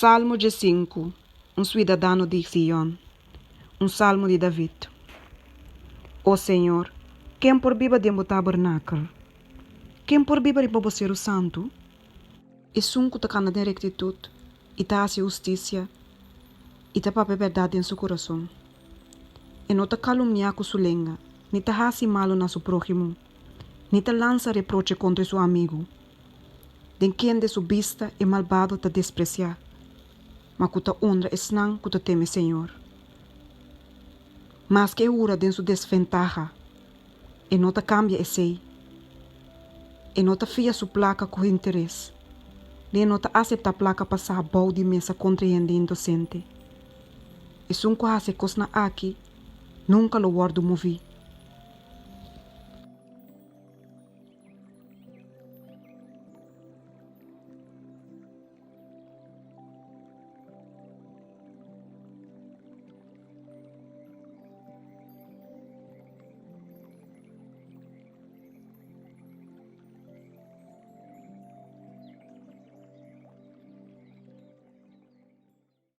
Salmo 15, un suidadano di Sion, un salmo di David. O Señor, ken por biba den bo tabernakel? Ken por biba riba bo seru santu? Esun ku ta kana den rektitut i ta hasi hustisia i ta papia bèrdat den su kurason. E no ta kalumniá ku su lenga, ni ta hasi malu na su próhimo, ni ta lansa reproche kontra su amigu, den kende su bista e malbado ta despresiá, ma ku ta honra esnan ku ta teme Señor. Maske e hura den su desventaha, e no ta kambia esei. E no ta fia su plaka ku interes, ni e no ta aseptá plaka pasá bou di mesa kontra e hende indosente. Esun ku hasi e kosnan aki nunka lo wòrdu moví.